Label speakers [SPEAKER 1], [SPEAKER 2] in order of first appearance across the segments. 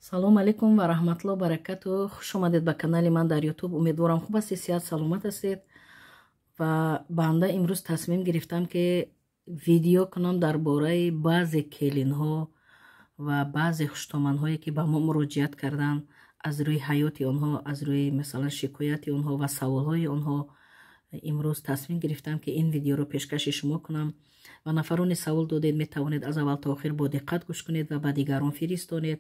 [SPEAKER 1] Салом алейкум ва раҳматулло баракату. Хуш омадед ба канали ман дар Ютуб. Умедворам, хуб ҳастед, сиҳат саломат ҳастед. Ва банда имрӯз тасмим гирифтам, ки видео кунам дар бораи баъзе келинҳо ва баъзе хуштоманҳое, ки ба мо муроҷиат карданд. Аз рӯи ҳаёти онҳо, аз рӯи, масалан, шикояти онҳо ва саволҳои онҳо имрӯз тасмим гирифтам, ки ин видеоро пешкаши шумо кунам. Ва нафароне савол додед, метавонед аз аввал то охир бо диққат гӯш кунед ва ба дигарон фиристонед.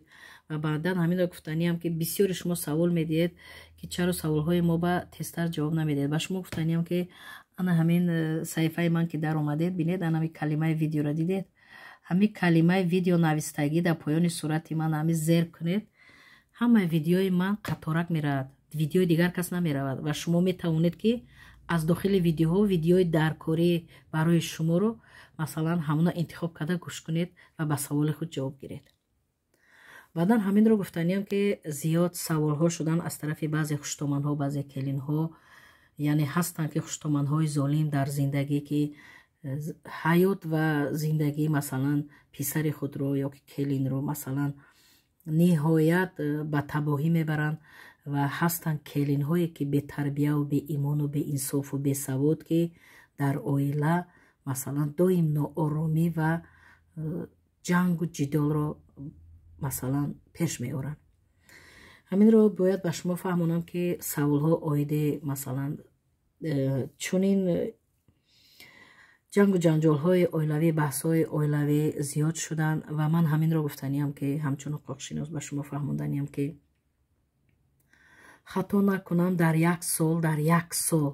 [SPEAKER 1] Ва баъдан ҳаминро гуфтаниям, ки бисёри шумо савол медиҳед, ки чаро саволҳои мо ба тезтар ҷавоб намедиҳед. Ба шумо гуфтаниям, ки ана ҳамин саҳифаи ман ки даромадед, бинед, ана ҳамин калимаи видеоро дидед. Ҳамин калимаи видео навистагӣ дар поёни сурати ман, ҳамин зер кунед, ҳамаи видеои ман қаторак меравад, видеои дигар кас намеравад. Ва шумо метавонед, ки аз дохили видеоҳо видеои даркорӣ барои шуморо, масалан, ҳамона интихоб карда гӯш кунед ва ба саволи худ ҷавоб гиред. Баъдан ҳаминро гуфтаниям, ки зиёд саволҳо шудан аз тарафи баъзе хуштоманҳо, баъзе келинҳо. Яъне ҳастанд, ки хуштоманҳои золим дар зиндагӣ, ки ҳаёт ва зиндагӣ, масалан, писари худро ё ки келинро, масалан, ниҳоят ба табоҳӣ мебаранд. Ва ҳастанд келинҳое, ки бетарбияву беимону беинсофу бесавод, ки дар оила, масалан, доим нооромӣ ва ҷангу ҷидолро, масалан, пеш меоранд. Ҳаминро бояд ба шумо фаҳмонам, ки саволҳо оиди, масалан, чунин ҷангу ҷанҷолҳои оилавӣ, баҳсҳои оилавӣ зиёд шуданд. Ва ман ҳаминро гуфтаниям, ки ҳамчун ҳуқуқшинос ба шумо фаҳмонданиям, ки хато накунам, дар як сол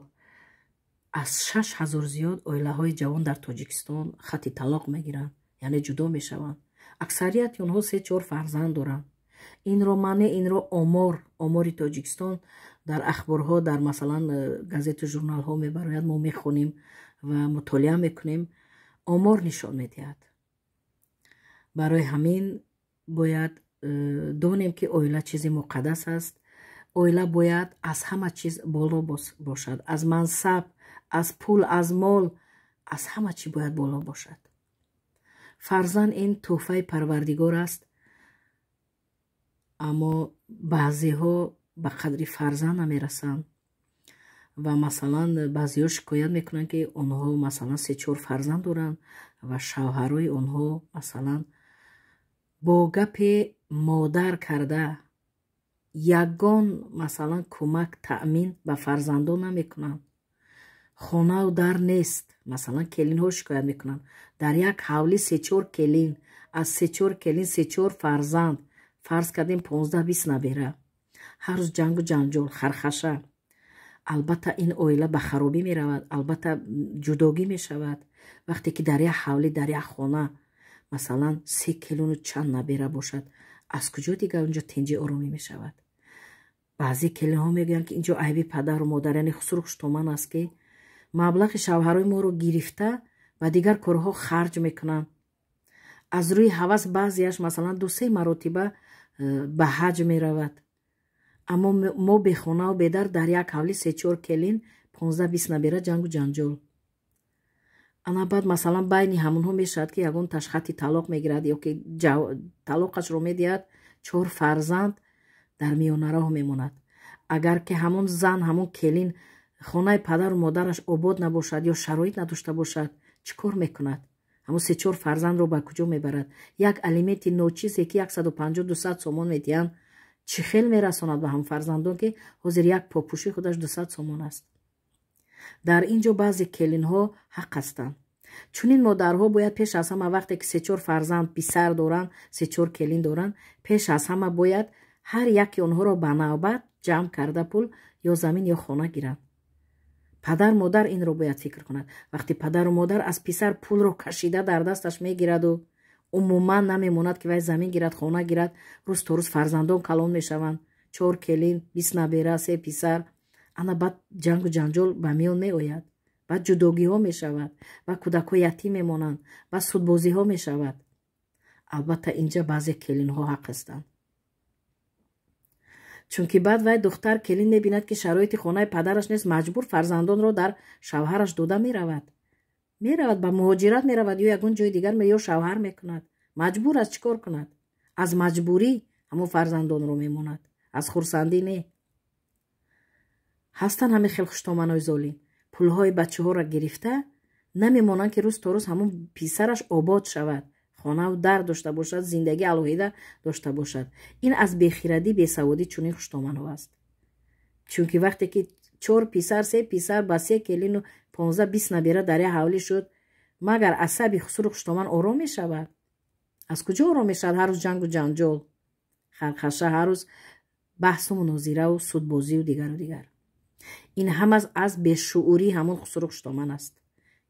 [SPEAKER 1] аз 6000 зиёд оилаҳои ҷавон дар Тоҷикистон хати талоқ мегиранд, яъне ҷудо мешаванд. Аксарияти онҳо се чор фарзанд доранд. Инро мане, инро омор, омори Тоҷикистон дар ахборҳо, дар, масалан, газету журналҳо мебарояд, мо мехонем ва мутолиа мекунем, омор нишон медиҳад. Барои ҳамин бояд донем, ки оила чизи муқаддас аст. Оила бояд аз ҳама чиз боло бошад, аз мансаб, аз пул, аз мол, аз ҳама чӣ бояд боло бошад. Фарзанд ин тӯҳфаи Парвардигор аст, аммо баъзеҳо ба қадри фарзанд намерасанд. Ва, масалан, баъзеҳо шикоят мекунанд, ки онҳо, масалан, се-чор фарзанд доранд ва шавҳарои онҳо, масалан, бо гапи модар карда ягон, масалан, кӯмак, таъмин ба фарзандон намекунанд. Хонаву дар нест. Масалан, келинҳо шикоят мекунанд: дар як ҳавлӣ се-чор келин, аз се-чор келин се-чор фарзанд, фарз кардем, 15-20 набера, ҳар рӯз ҷангу ҷанҷол, хархаша. Албатта, ин оила ба харобӣ меравад, албатта, ҷудогӣ мешавад. Вақте ки дар як ҳавлӣ, дар як хона, масалан, се келину чанд набера бошад, аз куҷо дигар унҷо тинҷи оромӣ мешавад? Баъзе келинҳо мегӯянд, ки инҷо айби падару модар, яъне хусуру хуштоман аст, ки маблағи шавҳарои моро гирифта ба дигар корҳо харҷ мекунанд. Аз рӯи ҳавас баъзеяш, масалан, ду-се маротиба ба ҳаҷ меравад, аммо мо бехонаву бедар, дар як ҳавлӣ се-чор келин, 15-20 набера, ҷангу ҷанҷол. Ана баъд, масалан, байни ҳамонҳо мешавад, ки ягон ташхати талоқ мегирад ё ки талоқашро медиҳад, чор фарзанд дар миёнароҳ мемонад. Агар ки ҳамон зан, ҳамон келин хонаи падару модараш обод набошад ё шароит надошта бошад, чӣ кор мекунад? Ҳамон се-чор фарзандро ба куҷо мебарад? Як алименти ночизе, ки 150-200 сомон медиҳанд, чӣ хел мерасонад ба ҳам фарзандон, ки ҳозир як попӯши худаш 200 сомон аст? Дар ин ҷо баъзе келинҳо ҳақ ҳастанд. Чунин модарҳо бояд пеш аз ҳама, вақте ки се-чор фарзанд писар доранд, се-чор келин доранд, пеш аз ҳама бояд ҳар яки онҳоро ба навбат ҷамъ карда пул ё замин ё хона гиранд. Падар модар инро бояд фикр кунад. Вақте падару модар аз писар пулро кашида дар дасташ мегираду умуман намемонад, ки вай замин гирад, хона гирад, рӯз то рӯз фарзандон калон мешаванд, чор келин, 20 набера, се писар, ана баъд ҷангу ҷанҷол ба миён меояд, баъд ҷудогиҳо мешавад ва кӯдакҳо ятим мемонанд, баъд судбозиҳо мешавад. Албатта, инҷа баъзе келинҳо ҳақ ҳастанд, чунки баъд вай духтар келин мебинад, ки шароити хонаи падараш нест, маҷбур фарзандонро дар шавҳараш дода меравад, меравад ба муҳоҷират меравад ё ягон ҷои дигар, ё шавҳар мекунад. Маҷбур аст, чӣ кор кунад? Аз маҷбурӣ Ҳамон фарзандонро мемонад, аз хурсандӣ не. Ҳастанд ҳамин хел хуштоманои золим, пулҳои бачаҳоро гирифта намемонанд, ки рӯз то рӯз ҳамон писараш обод шавад, хонаву дар дошта бошад, зиндагӣ алоҳида дошта бошад. Ин аз бехирадӣ, бесаводӣ чунин хуштоманҳо аст. Чунки вақте ки чор писар, се писар ба се келину 15-20 набера дар як ҳавлӣ шуд, магар асаби хусуру хуштоман ором мешавад? Аз куҷо ором мешавад? Ҳар рӯз ҷангу ҷанҷол, хархаша, ҳар рӯз баҳсу мунозираву судбозию дигару дигар. Ин ҳама аз бешуурӣ ҳамон хусуру хуштоман аст,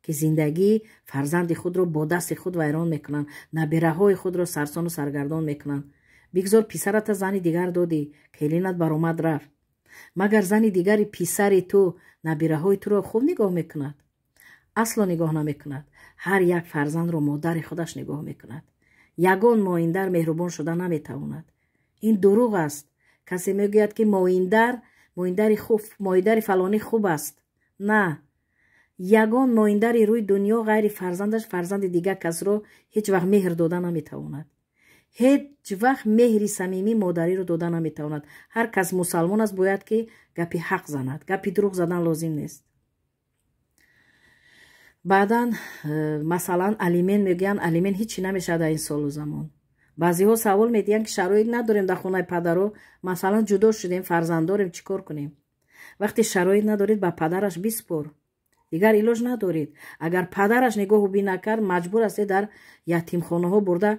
[SPEAKER 1] ки зиндагии фарзанди худро бо дасти худ вайрон мекунанд, набираҳои худро сарсону саргардон мекунанд. Бигзор писарата зани дигар додӣ, келинат баромад рафт, магар зани дигари писари ту набираҳои туро хуб нигоҳ мекунад? Асло нигоҳ намекунад. Ҳар як фарзандро модари худаш нигоҳ мекунад. Ягон моиндар меҳрубон шуда наметавонад. Ин дурӯғ аст. Касе мегӯяд, ки моиндар, моиндари хуб, моиндари фалонӣ хуб аст. На, ягон моиндари рӯи дунё ғайри фарзандаш фарзанди дигар касро ҳеҷ вақт меҳр дода наметавонад. Ҳеҷ вақт меҳри самимии модариро дода наметавонад. Ҳар кас мусалмон аст, бояд ки гапи ҳақ занад, гапи дурӯғ задан лозим нест. Баъдан масалан алимент мегӯянд, алимент ҳичи намешавад дар ин солу замон. Баъзеҳо савол медиҳанд, ки шароит надорем дар хонаи падаро, масалан ҷудо шудем, фарзанд дорем, чӣ кор кунем? Вақте шароит надоред, ба падараш биспор, дигар илоҷ надоред. Агар падараш нигоҳу бин накард, маҷбур ҳастед дар ятимхонаҳо бурда,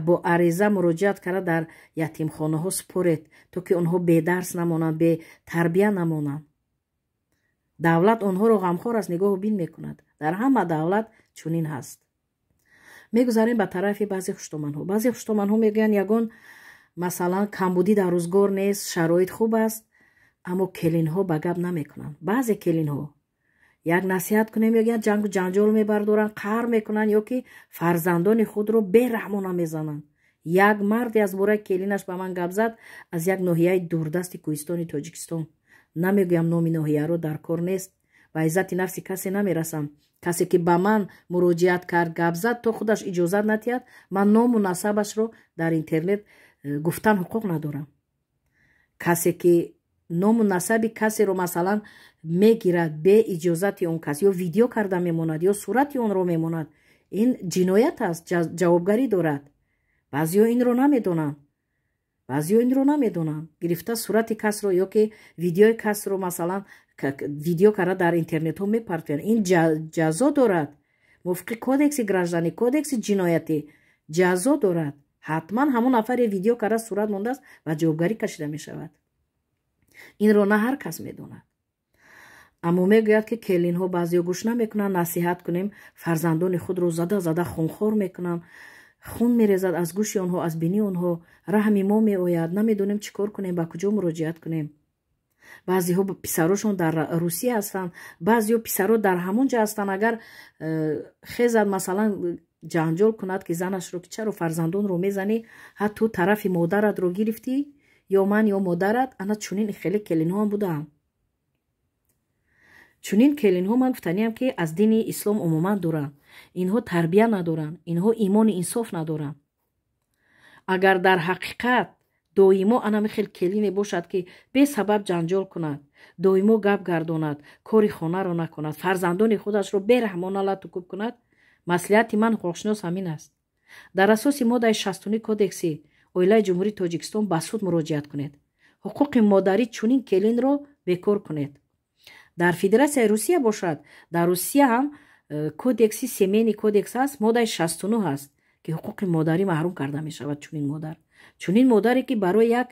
[SPEAKER 1] бо ариза муроҷиат карда дар ятимхонаҳо супоред, то ки онҳо бедарс намонанд, бетарбия намонанд. Давлат онҳоро ғамхор аст, нигоҳу бин мекунад. Дар ҳама давлат чунин ҳаст. Мегузарем ба тарафи баъзе хуштоманҳо. Баъзе хуштоманҳо мегӯянд, ягон масалан камбудӣ дар рӯзгор нест, шароит хуб аст, аммо келинҳо ба гап намекунанд. Баъзе келинҳо як насиҳат кунем, мегӯянд, ҷангу ҷанҷол мебардоранд, қаҳр мекунанд ё ки фарзандони худро бераҳмона мезананд. Як марде аз бораи келинаш ба ман гап зад аз як ноҳияи дурдасти кӯҳистони Тоҷикистон. Намегӯям номи ноҳияро, дар кор нест, ба иззати нафси касе намерасам. Касе ки ба ман муроҷиат кард, гап зад, то худаш иҷозат надиҳад, ман ному насабашро дар интернет гуфтан ҳуқуқ надорам. Касе ки ному насаби касеро масалан мегирад бе иҷозати он кас, ё видео карда мемонад, ё сурати онро мемонад, ин ҷиноят аст, ҷавобгарӣ дорад. Баъзеҳо инро намедонанд. Баъзеҳо инро намедонанд. Гирифта сурати касро ё ки видеои касро масалан видео карда дар интернетҳо мепартоянд. Ин ҷазо дорад. Мувофиқи кодекси гражданӣ, кодекси ҷиноятӣ ҷазо дорад. Ҳатман ҳамон нафаре видео карда сурат мондааст ва ҷавобгарӣ кашида мешавад. Инро на ҳар кас медонад. Аммо мегӯяд, ки келинҳо баъзеҳо гӯш намекунанд, насиҳат кунем, фарзандони худро зада зада хунхор мекунанд, хун мерезад аз гӯши онҳо, аз бинии онҳо, раҳми мо меояд, намедонем чӣ кор кунем, ба куҷо муроҷиат кунем. Баъзеҳо писарошон дар Русия ҳастанд, баъзеҳо писаро дар ҳамон ҷо ҳастанд. Агар хезад масалан ҷанҷол кунад, ки занашро, ки чаро фарзандонро мезанӣ, ҳатто тарафи модаратро гирифтӣ, ё ман ё модарат, ана чунин хеле келинҳо ҳам будаанд. Чунин келинҳо ман гуфтаниям, ки аз дини ислом умуман дуранд. Инҳо тарбия надоранд, инҳо имони инсоф надоранд. Агар дар ҳақиқат доимо анами хел келине бошад, ки бесабаб ҷанҷол кунад, доимо гап гардонад, кори хонаро накунад, фарзандони худашро бераҳмона лату кӯб кунад, маслиҳати ман ҳуқуқшинос ҳамин аст. Дар асоси моддаи 69 кодекси оилаи Ҷумҳурии Тоҷикистон ба суд муроҷиат кунед. Ҳуқуқи модарӣ чунин келинро бекор кунед. Дар Федератсияи Русия бошад, дар Русия ҳам кодекси семейный кодекс ҳаст, моддаи 69 ҳаст, ки ҳуқуқи модарӣ маҳрум карда мешавад чунин модар. Чунин модаре, ки барои як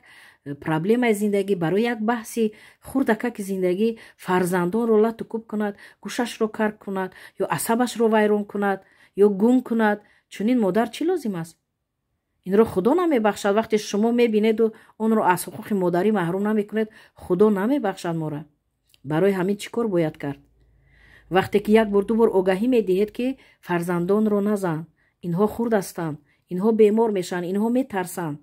[SPEAKER 1] проблемаи зиндагӣ, барои як баҳси хурдакаки зиндагӣ фарзандонро лату кӯб кунад, гӯшашро кар кунад, ё асабашро вайрон кунад, ё гум кунад, чунин модар чӣ лозим аст? Инро Худо намебахшад. Вақте шумо мебинеду онро аз ҳуқуқи модарӣ маҳрум намекунед, Худо намебахшад мора. Барои ҳамин чӣ кор бояд кард? Вақте ки як бор, ду бор огаҳӣ медиҳед, ки фарзандонро назан, инҳо хурд ҳастанд, инҳо бемор мешаванд, инҳо метарсанд,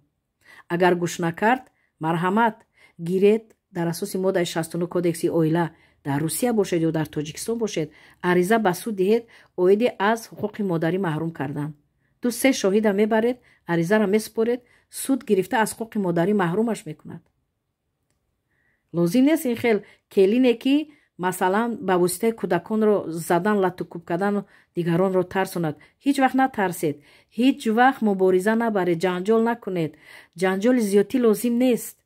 [SPEAKER 1] агар гӯш накард, марҳамат, гиред, дар асоси моддаи 69 кодекси оила, дар Русия бошед ё дар Тоҷикистон бошед, ариза ба суд диҳед оиди аз ҳуқуқи модарӣ маҳрум кардан. Ду-се шоҳида мебаред, аризаро месупоред, суд гирифта аз ҳуқуқи модарӣ маҳрумаш мекунад. Лозим нест ин хел келине, ки масалан ба воситаи кӯдаконро задан, латукӯб кардану дигаронро тарсонад. Ҳеҷ вақт натарсед, ҳеҷ вақт мубориза набаред, ҷанҷол накунед. Ҷанҷоли зиёдтӣ лозим нест.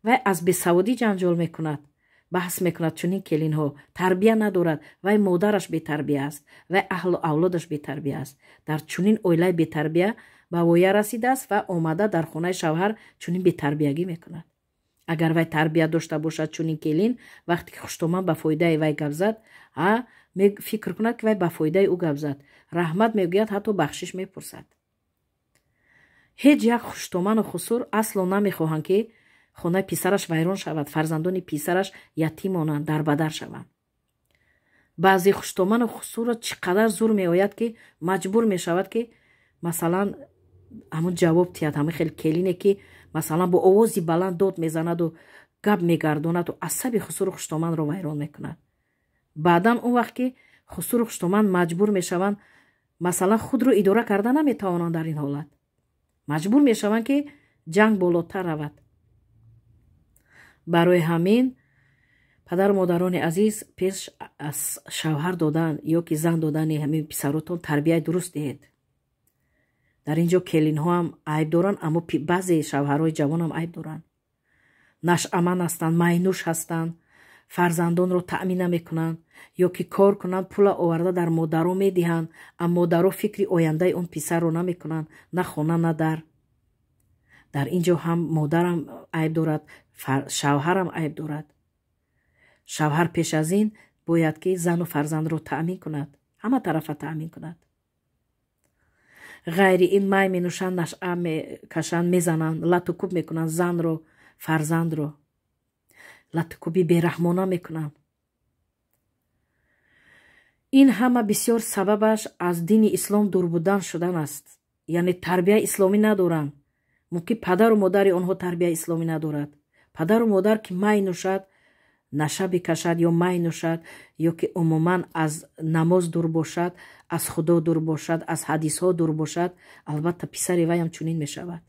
[SPEAKER 1] Вай аз бесаводӣ ҷанҷол мекунад, баҳс мекунад. Чунин келинҳо тарбия надорад. Вай модараш бетарбия аст, вай аҳлу авлодаш бетарбия аст. Дар чунин оилаи бетарбия ба воя расидааст ва омада дар хонаи шавҳар чунин бетарбиягӣ мекунад. Агар вай тарбия дошта бошад, чунин келин вақте ки хуштоман ба фоидаи вай гап зад, фикр кунад, ки вай ба фоидаи ӯ гап зад, раҳмат мегӯяд, ҳатто бахшиш мепурсад. Ҳеҷ як хуштоману хусур асло намехоҳанд, ки хонаи писараш вайрон шавад, фарзандони писараш ятим монанд, дарбадар шаванд. Баъзе хуштоману хусурро чӣ қадар зур меояд, ки маҷбур мешавад, ки масалан ҳамун ҷавоб диҳад. Ҳамин хел келине, ки масалан бо овози баланд дод мезанаду гап мегардонаду асаби хусуру хуштоманро вайрон мекунад. Баъдан он вақт ки хусуру хуштоман маҷбур мешаванд, масалан худро идора карда наметавонанд, дар ин ҳолат маҷбур мешаванд, ки ҷанг болотар равад. Барои ҳамин, падару модарони азиз, пеш аз шавҳар додан ё ки зан додани ҳамин писаротон тарбияи дуруст диҳед. Дар ин ҷо келинҳоам айб доранд, аммо баъзе шавҳарҳои ҷавонам айб доранд. Нашъаман ҳастанд, майнӯш ҳастанд, фарзандонро таъмин намекунанд ё ки кор кунанд, пула оварда дар модаро медиҳанд, аммо модаро фикри ояндаи он писарро намекунанд, на хона, на дар. Дар ин ҷо ҳам модарам айб дорад, шавҳарам айб дорад. Шавҳар пеш аз ин бояд ки зану фарзандро таъмин кунад, ҳама тарафа таъмин кунад. Ғайри ин май менӯшанд, нашъа мекашанд, мезананд, латукӯб мекунанд занро, фарзандро, латукӯби бераҳмона мекунанд. Ин ҳама бисёр сабабаш аз дини ислом дур будан шудан аст, яъне тарбияи исломӣ надоранд. Мумкин падару модари онҳо тарбияи исломӣ надорад. Падару модар ки май нӯшад, наша бикашад ё май нӯшад, ё ки умуман аз намоз дур бошад, аз Худо дур бошад, аз ҳадисҳо дур бошад, албатта писари вайам чунин мешавад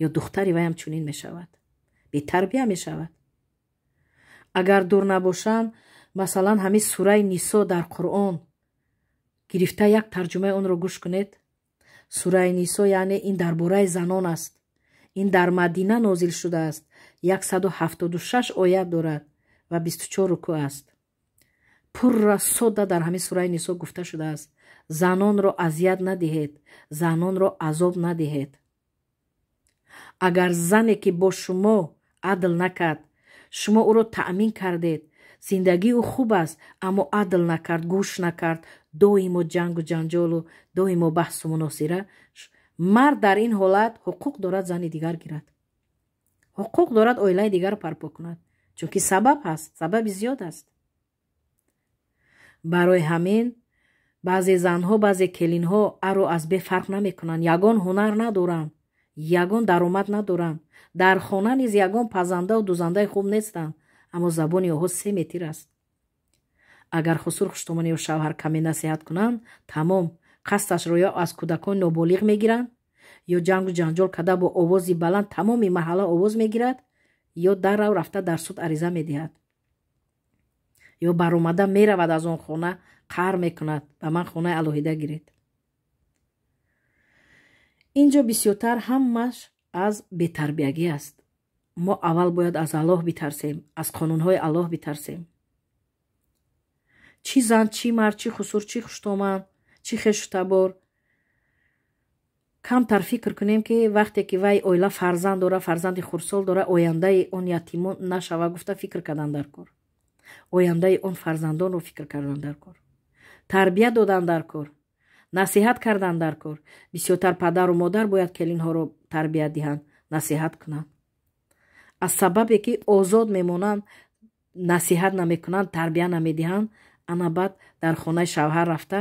[SPEAKER 1] ё духтари вайам чунин мешавад, бетарбия мешавад. Агар дур набошанд, масалан ҳамин сураи Нисо дар Қуръон гирифта як тарҷумаи онро гӯш кунед. Сураи Нисо, яъне ин дар бораи занон аст. Ин дар Мадина нозил шудааст, 176 оят дорад ва 24 рукӯъ аст. Пурра содда дар ҳамин сураи Нисо гуфта шудааст: занонро азият надиҳед, занонро азоб надиҳед. Агар зане ки бо шумо адл накард, шумо ӯро таъмин кардед, зиндагии ӯ хуб аст, аммо адл накард, гӯш накард, доимо ҷангу ҷанҷолу доимо баҳсу муносира, мард дар ин ҳолат ҳуқуқ дорад зани дигар гирад, ҳуқуқ дорад оилаи дигар парпо кунад, чунки сабаб ҳаст, сабаби зиёд аст. Барои ҳамин баъзе занҳо, баъзе келинҳо аро аз бе фарқ намекунанд, ягон ҳунар надоранд, ягон даромад надоранд, дар хона низ ягон пазандаву дузандаи хуб нестанд, аммо забони онҳо се метир аст. Агар хусур хуштомон ё шавҳар каме насиҳат кунанд, тамом, қасдашро ё аз кӯдакони ноболиғ мегиранд, ё ҷангу ҷанҷол карда бо овози баланд тамоми маҳалла овоз мегирад, ё даррав рафта дар суд ариза медиҳад, ё баромада меравад аз он хона, қаҳр мекунад: ба ман хонаи алоҳида гиред. Ин ҷо бисёртар ҳамааш аз бетарбиягӣ аст. Мо аввал бояд аз Аллоҳ битарсем, аз қонунҳои Аллоҳ битарсем. Чӣ зан, чӣ мард, чӣ хусур, чӣ хуштоман, чӣ хешу табор, камтар фикр кунем, ки вақте ки вай оила фарзанд дора, фарзанди хурдсол дора, ояндаи он ятимон нашава гуфта фикр кардан дар кор, ояндаи он фарзандонро фикр кардан дар кор, тарбия додан дар кор, насиҳат кардан дар кор. Бисёртар падару модар бояд келинҳоро тарбия диҳанд, насиҳат кунанд. Аз сабабе ки озод мемонанд, насиҳат намекунанд, тарбия намедиҳанд, ана баъд дар хонаи шавҳар рафта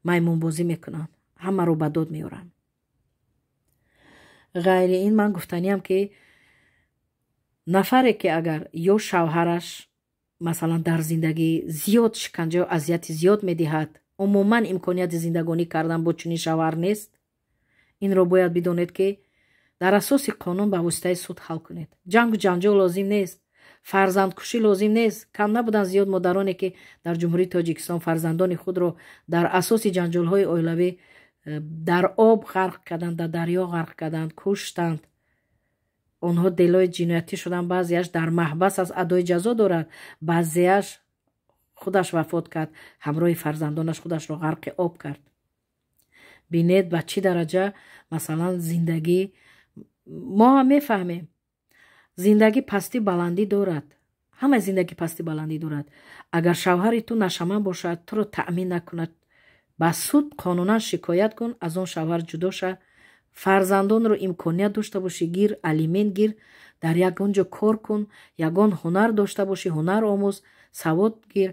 [SPEAKER 1] маймунбозӣ мекунанд, ҳамаро ба дод меоранд. Ғайри ин ман гуфтаниям, ки нафаре ки агар ё шавҳараш масалан дар зиндагӣ зиёд шиканҷаю азияти зиёд медиҳад. Умуман имконияти зиндагонӣ кардан бо чунин шавҳар нест. Инро бояд бидонед, ки дар асоси қонун ба воситаи суд ҳал кунед. Ҷангу ҷанҷол лозим нест, фарзандкушӣ лозим нест. Кам набуданд зиёд модароне, ки дар Ҷумҳурии Тоҷикистон фарзандони худро дар асоси ҷанҷолҳои оилавӣ дар об ғарқ карданд, дар дарё ғарқ карданд, куштанд. Онҳо делои ҷиноятӣ шуданд. Баъзеаш дар маҳбас аст, адои ҷазо дорад, баъзеаш худаш вафот кард, ҳамроҳи фарзандонаш худашро ғарқи об кард. Бинед, ба чӣ дараҷа. Масалан, зиндагӣ, мо ҳам мефаҳмем, зиндагӣ пастӣ баландӣ дорад, ҳама зиндагӣ пастӣ баландӣ дорад. Агар шавҳари ту нашаман бошад, туро таъмин накунад, ба суд қонунан шикоят кун, аз он шавҳар ҷудо ша. Фарзандонро имконият дошта бошӣ, гир, алимент гир, дар ягон ҷо кор кун, ягон ҳунар дошта бошӣ, ҳунар омӯз, савод гир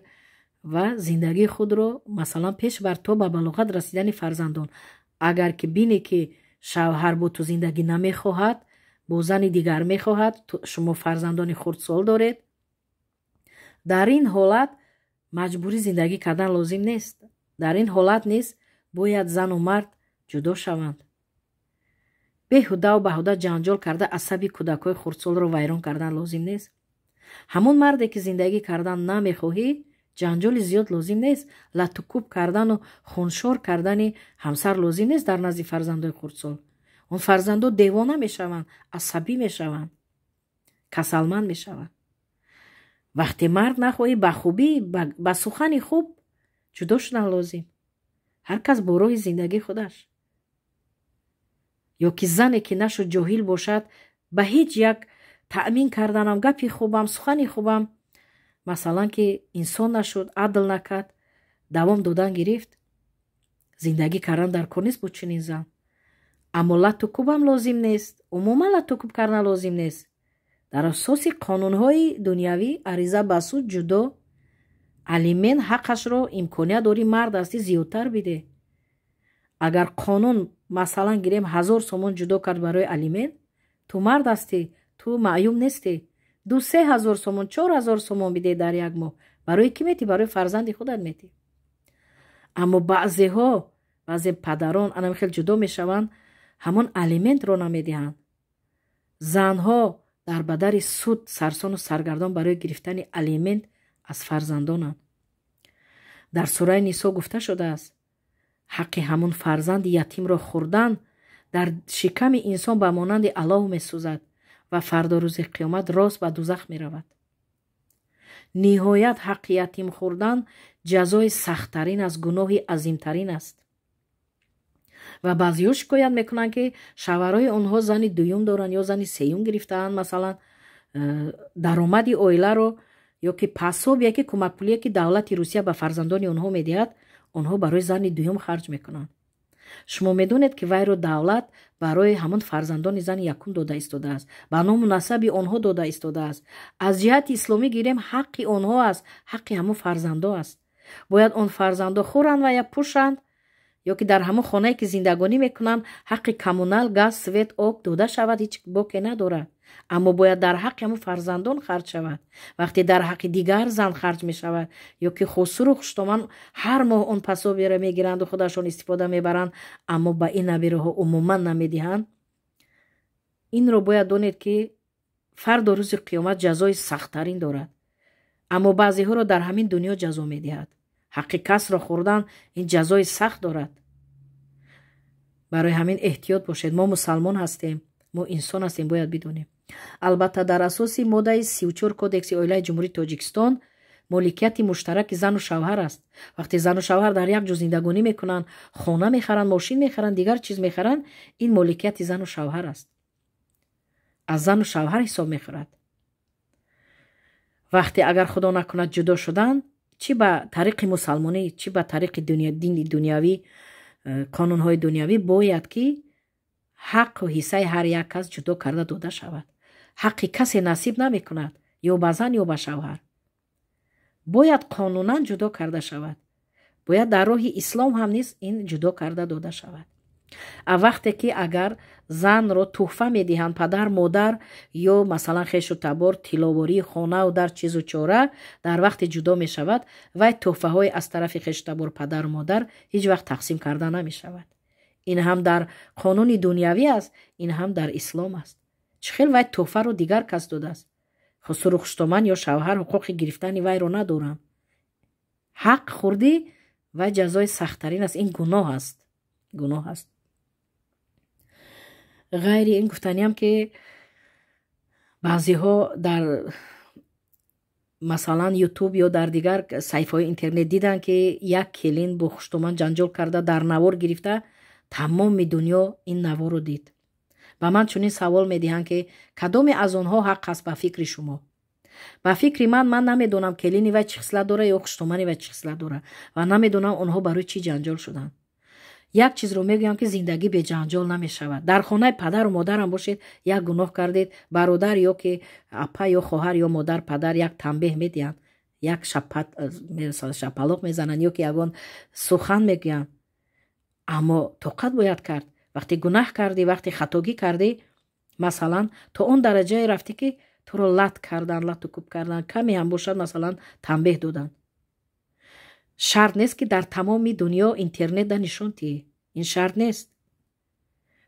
[SPEAKER 1] ва зиндагии худро, масалан, пеш бар то ба балоғат расидани фарзандон. Агар ки бинӣ, ки шавҳар бо ту зиндагӣ намехоҳад, бо зани дигар мехоҳад, шумо фарзандони хурдсол доред, дар ин ҳолат маҷбурӣ зиндагӣ кардан лозим нест. Дар ин ҳолат низ бояд зану мард ҷудо шаванд. Беҳудаву баҳуда ҷанҷол карда, асаби кӯдакҳои хурдсолро вайрон кардан лозим нест. Ҳамон марде, ки зиндагӣ кардан намехоҳӣ, ҷанҷоли зиёд лозим нест, латукӯб кардану хуншор кардани ҳамсар лозим нест дар назди фарзандои хурдсол. Он фарзандо девона мешаванд, асабӣ мешаванд, касалманд мешаванд. Вақте мард нахоҳӣ, ба хубӣ, ба сухани хуб ҷудо шудан лозим, ҳар кас бо роҳи зиндагии худаш. Ё ки зане, ки нашуд, ҷоҳил бошад, ба ҳеҷ як таъмин карданам, гапи хубам, сухани хубам, масалан, ки инсон нашуд, адл накард, давом додан гирифт, зиндагӣ кардан дар кор нест бо чунин зан. Аммо латукӯбам лозим нест, умуман латукӯб кардан лозим нест. Дар асоси қонунҳои дунявӣ ариза ба суд, ҷудо, алимент ҳаққашро, имконият дорӣ, мард ҳастӣ, зиёдтар биде. Агар қонун, масалан, гирем, 1000 сомон ҷудо кард барои алимент, ту мард ҳастӣ, ту маъюб нестӣ, 2-3 ҳазор сомон, 4000 сомон биде дар як моҳ. Барои кӣ метӣ? Барои фарзанди худат метӣ. Аммо баъзеҳо, баъзе падарон анами хел ҷудо мешаванд, ҳамон алиментро намедиҳанд. Занҳо дар бадари суд сарсону саргардон барои гирифтани алимент аз фарзандонанд. Дар сураи Нисо гуфта шудааст: ҳаққи ҳамон фарзанди ятимро хӯрдан дар шиками инсон ба монанди алов месӯзад ва фардо, рӯзи қиёмат, рост ба дузах меравад. Ниҳоят, ҳаққи ятим хӯрдан ҷазои сахттарин аст, гуноҳи азимтарин аст. Ва баъзеҳо шикоят мекунанд, ки шавҳарҳои онҳо зани дуюм доранд ё зани сеюм гирифтаанд. Масалан, даромади оиларо ё ки пособие, ки кӯмакпулие, ки давлати Русия ба фарзандони онҳо медиҳад, онҳо барои зани дуюм харҷ мекунанд. Шумо медонед, ки вайро давлат барои ҳамон фарзандони зани якум дода истодааст, ба ному насаби онҳо дода истодааст. Аз ҷиҳати исломӣ гирем, ҳаққи онҳо аст, ҳаққи ҳамон фарзандо аст. Бояд он фарзандо хӯранд ва я пӯшанд ё ки дар ҳамон хонае, ки зиндагонӣ мекунанд, ҳаққи коммунал, газ, свет, об дода шавад, ҳеҷ боке надорад. Аммо бояд дар ҳаққи ҳамон фарзандон харҷ шавад. Вақте дар ҳаққи дигар зан харҷ мешавад ё ки хусуру хуштоман ҳар моҳ он пособие ро мегиранду худашон истифода мебаранд, аммо ба ин набираҳо умуман намедиҳанд, инро бояд донед, ки фардо, рӯзи қиёмат, ҷазои сахттарин дорад. Аммо баъзеҳоро дар ҳамин дунё ҷазо медиҳад. Ҳаққи касро хӯрдан ин ҷазои сахт дорад. Барои ҳамин эҳтиёт бошед. Мо мусалмон ҳастем, мо инсон ҳастем, бояд бидонем. Албатта, дар асоси моддаи 34 Кодекси оилаи Ҷумҳурии Тоҷикистон моликияти муштараки зану шавҳар аст. Вақте зану шавҳар дар як ҷо зиндагонӣ мекунанд, хона мехаранд, мошин мехаранд, дигар чиз мехаранд, ин моликияти зану шавҳар аст, аз зану шавҳар ҳисоб мехӯрад. Вақте агар, худо накунад, ҷудо шуданд, чӣ ба тариқи мусалмонӣ, чӣ ба тариқи дини дунявӣ, қонунҳои дунявӣ, бояд ки ҳаққу ҳиссаи ҳар як кас ҷудо карда дода шавад. Ҳаққи касе насиб намекунад, ё ба зан, ё ба шавҳар. Бояд қонунан ҷудо карда шавад, бояд дар роҳи ислом ҳам низ ин ҷудо карда дода шавад. А вақте ки агар занро тӯҳфа медиҳанд падар, модар ё масалан хешу табор, тилловории хонаву дар чизу чора, дар вақте ҷудо мешавад, вай тӯҳфаҳои аз тарафи хешу табор, падару модар ҳеҷ вақт тақсим карда намешавад. Ин ҳам дар қонуни дунявӣ аст, ин ҳам дар ислом аст. Чӣ хел вай тӯҳфаро дигар кас додааст? Хусуру хуштоман ё шавҳар ҳуқуқи гирифтани вайро надоранд. Ҳақ хурдӣ вай ҷазои сахттарин аст. Ин гуноҳ аст, гуноҳ аст. Ғайри ин гуфтаниам, ки баъзеҳо дар масалан Ютуб ё дар дигар саҳифаҳои интернет диданд, ки як келин бо хуштоман ҷанҷол карда, дар навор гирифта, тамоми дунё ин наворро дид. Ба ман чунин савол медиҳанд, ки кадоме аз онҳо ҳақ аст ба фикри шумо? Ба фикри ман, ман намедонам, келини вай чӣ хислат дора ё хуштомани вай чӣ хислат дора ва намедонам, онҳо барои чӣ ҷанҷол шуданд. Як чизро мегӯям, ки зиндагӣ беҷанҷол намешавад. Дар хонаи падару модарам бошед, як гуноҳ кардед, бародар ё ки апа ё хоҳар ё модар, падар як танбеҳ медиҳанд, як шапалоқ мезананд ё ки ягон сухан мегӯянд, аммо тоқат бояд кард. Вақте гунаҳ кардӣ, вақте хатогӣ кардӣ, масалан то он дараҷае рафтӣ, ки туро лат кардан, лату куб кардан, каме ҳам бошад, масалан танбеҳ доданд, шарт нест, ки дар тамоми дунё интернетда нишон диҳӣ. Ин шарт нест.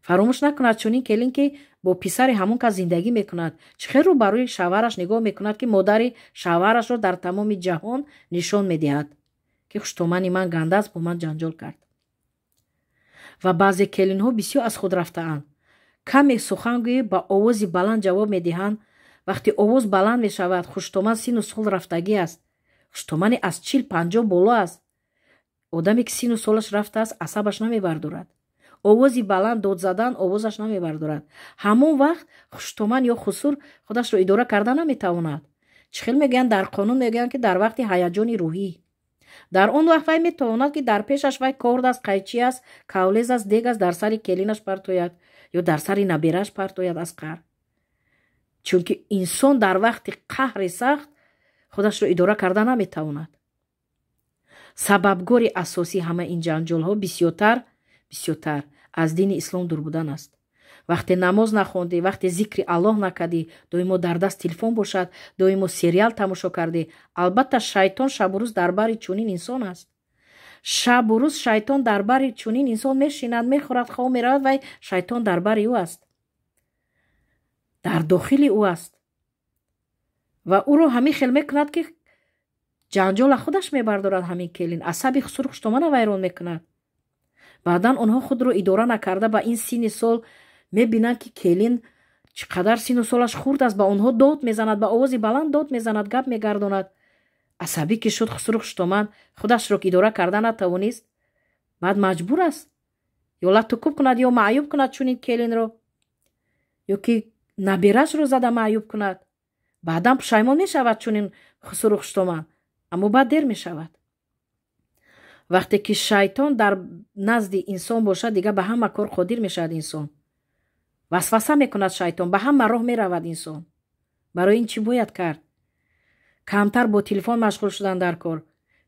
[SPEAKER 1] Фаромӯш накунад чунин келин, ки бо писари ҳамон кас зиндагӣ мекунад. Чӣ хел рӯ барои шавҳараш нигоҳ мекунад, ки модари шавҳарашро дар тамоми ҷаҳон нишон медиҳад, ки хуштомани ман ганда аст, бо ман ҷанҷол кард? Ва баъзе келинҳо бисёр аз худ рафтаанд. Каме сухан гӯӣ, ба овози баланд ҷавоб медиҳанд. Вақте овоз баланд мешавад, хуштоман сину сол рафтагӣ аст, хуштомани аз 40-50 боло аст. Одаме ки сину солаш рафтааст, асабаш намебардорад овози баланд дод задан, овозаш намебардорад. Ҳамон вақт хуштоман ё хусур худашро идора карда наметавонад. Чӣ хел мегӯянд дар қонун? Мегӯянд, ки дар вақти ҳаяҷони рӯҳӣ, дар он вақт вай метавонад, ки дар пешаш вай корд аст, қайчи аст, кавлез аст, дег аст, дар сари келинаш партояд ё дар сари набераш партояд аз қаҳр, чунки инсон дар вақти қаҳри сахт худашро идора карда наметавонад. Сабабгори асосии ҳама ин ҷанҷолҳо бисёртар аз дини ислом дур будан аст. Вақте намоз нахондӣ, вақте зикри Аллоҳ накардӣ, доимо дар даст телефон бошад, доимо сериал тамошо кардӣ, албатта шайтон шабу рӯз дар бари чунин инсон аст. Шабу рӯз шайтон дар бари чунин инсон мешинад, мехӯрад, хоб меравад, вай шайтон дар бари ӯ аст, дар дохили ӯ аст ва ӯро ҳамин хел мекунад, ки ҷанҷола худаш мебардорад. Ҳамин келин асаби хусуру хуштомана вайрон мекунад. Баъдан онҳо худро идора накарда, ба ин синни сол мебинанд, ки келин чӣ қадар сину солаш хурд аст, ба онҳо дод мезанад, ба овози баланд дод мезанад, гап мегардонад. Асабӣ ки шуд хусуру хуштоман, худашро идора карда натавонист, баъд маҷбур аст ё лату куб кунад, ё маъюб кунад чунин келинро, ё ки наберашро зада маъюб кунад. Баъдан пушаймон мешавад чунин хусуру хуштоман, аммо баъд дер мешавад. Вақте ки шайтон дар назди инсон бошад, дигар ба ҳама кор қодир мешавад инсон. Васваса мекунад шайтон, ба ҳама роҳ меравад инсон. Барои ин чӣ бояд кард? Камтар бо телефон машғул шудан дар кор.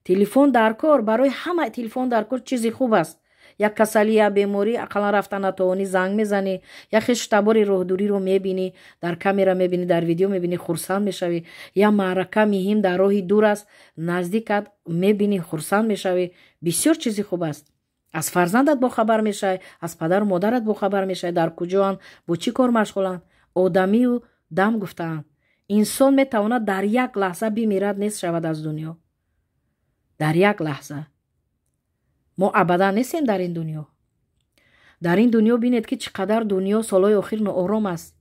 [SPEAKER 1] Телефон дар кор, барои ҳама телефон дар кор чизи хуб аст. Як касалӣ, як беморӣ, ақаллан рафта натавонӣ, занг мезанӣ, як хешу табори роҳдуриро мебинӣ, дар камера мебинӣ, дар видео мебинӣ, хурсанд мешавӣ. Як маърака муҳим дар роҳи дур аст, наздикат мебинӣ, хурсанд мешавӣ. Бисёр чизи хуб аст. Аз фарзандат бохабар мешавӣ, аз падару модарат бохабар мешавӣ, дар куҷоанд, бо чӣ кор машғуланд. Одамию дам гуфтаанд, инсон метавонад дар як лаҳза бимирад, нест шавад аз дунё дар як лаҳза. Мо абадан нестем дар ин дунё. Дар ин дунё бинед, ки чӣ қадар дунё солҳои охир ноором аст.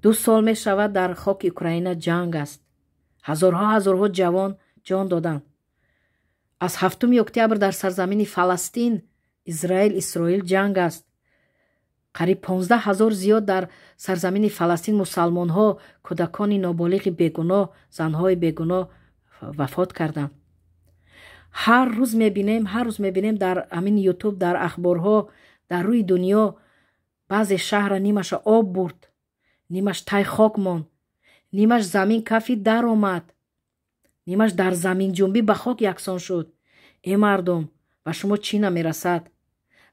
[SPEAKER 1] 2 сол мешавад, дар хоки Украина ҷанг аст, ҳазорҳо ҳазорҳо ҷавон ҷон доданд. Аз 7-уми октябр дар сарзамини Фаластин, Израил, Исроил ҷанг аст. Қариб 15 000 зиёд дар сарзамини Фаластин мусалмонҳо, кӯдакони ноболиғи бегуноҳ, занҳои бегуноҳ вафот карданд. Ҳар рӯз мебинем, ҳар рӯз мебинем дар ҳамин Ютуб, дар ахборҳо, дар рӯи дунё баъзе шаҳра нимаша об бурд, нимаш тай хок монд, нимаш замин кафи даромад, нимаш дар заминҷунбӣ ба хок яксон шуд. Э мардум, ба шумо чӣ намерасад?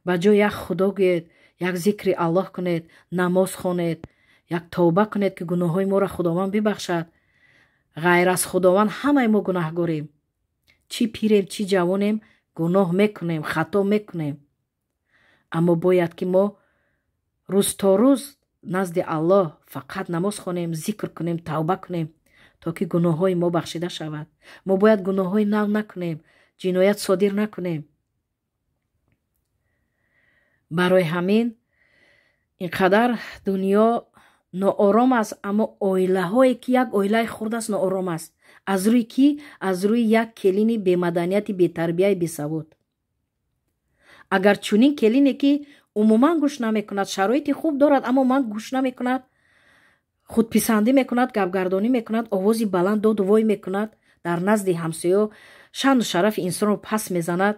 [SPEAKER 1] Ба ҷои як худо гӯед, як зикри Аллоҳ кунед, намоз хонед, як тавба кунед, ки гуноҳҳои моро Худованд бибахшад. Ғайр аз Худованд ҳамаи мо гунаҳгорем. Чӣ пирем, чӣ ҷавонем, гуноҳ мекунем, хато мекунем. Аммо бояд ки мо рӯз то рӯз назди Аллоҳ фақат намоз хонем, зикр кунем, тавба кунем, то ки гуноҳҳои мо бахшида шавад. Мо бояд гуноҳҳои нав накунем, ҷиноят содир накунем. Барои ҳамин ин қадар дунё ноором аст, аммо оилаҳое ки як оилаи хурд аст, ноором аст. Аз рӯи кӣ? Аз рӯи як келини бемаданияти, бетарбияи, бесавод. Агар чунин келине ки умуман гӯш намекунад, шароити хуб дорад, аммо ман гӯш намекунад, худписандӣ мекунад, гапгардонӣ мекунад, овози баланд доду вой мекунад, дар назди ҳамсоё шаъну шарафи инсонро пас мезанад.